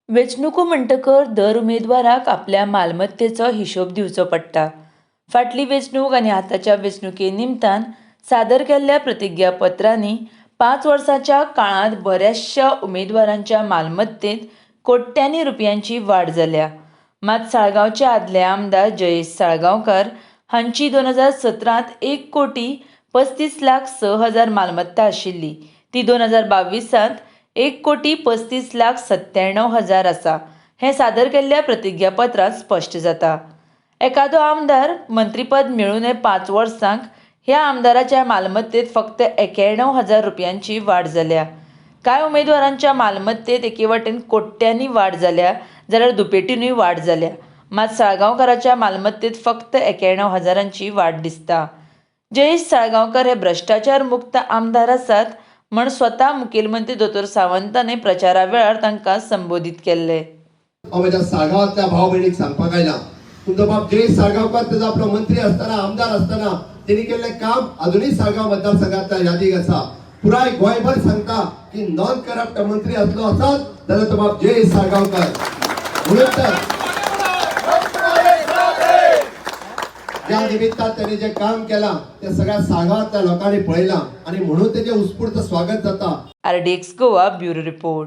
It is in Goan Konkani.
वेंचणुको म्हणटकर दर उमेदवाराक आपल्या मालमत्तेचो हिशोब दिवचो पडटा. फाटली वेंचणूक आनी आतांच्या वेंचणुके निमतान सादर केल्ल्या प्रतिज्ञापत्रांनी 5 वर्सांच्या काळांत बऱ्याचशा उमेदवारांच्या मालमत्तेंत कोट्यांनी रुपयांची वाड जाल्या. मात साळगांवचे आदले आमदार जयेश साळगांवकार हांची 2017त 1,35,06,000 मालमत्ता आशिल्ली. ती 2022त 1,35,97,000 आसा, हें सादर केल्ल्या प्रतिज्ञापत्रांत स्पश्ट जाता. एकादो आमदार मंत्रीपद मेळूनय 5 वर्सांक ह्या आमदाराच्या मालमत्तेंत फक्त 91,000 रुपयांची वाड जाल्या. कांय उमेदवारांच्या मालमत्तेंत एके वटेन कोट्यांनी वाड जाल्या जाल्यार दुपेटीनूय वाड जाल्या. मात साळगांवकाराच्या मालमत्तेंत फक्त 91,000ची वाड दिसता. जयेश साळगांवकार हे भ्रश्टाचार मुक्त आमदार आसात म्हण स्वता मुखेलमंत्री दोतोर सावंतानय प्रचारा वेळार तांकां संबोधीत केल्ले. हांव म्हज्या साळगांवांतल्या भाव भयणीक सांगपाक आयला, तुमचो बाब जयेश साळगांवकार तेजो आपलो मंत्री आसतना, आमदार आसतना तेणी केल्लें काम अजुनूय साळगांव मतदारसंघांतल्या यादीक आसा. पुराय गोंयभर सांगता की नॉन करप्ट मंत्री आसलो आसत जाल्यार तो बाब जयेश साळगांवकार. म्हणून तर ज्या निमित्तान त्यांनी जे काम केलां ते सगळ्या साळगांवांतल्या लोकांनी पळयलां आनी म्हणून तेजें उत्स्फूर्त स्वागत जाता. RDX Goa bureau report.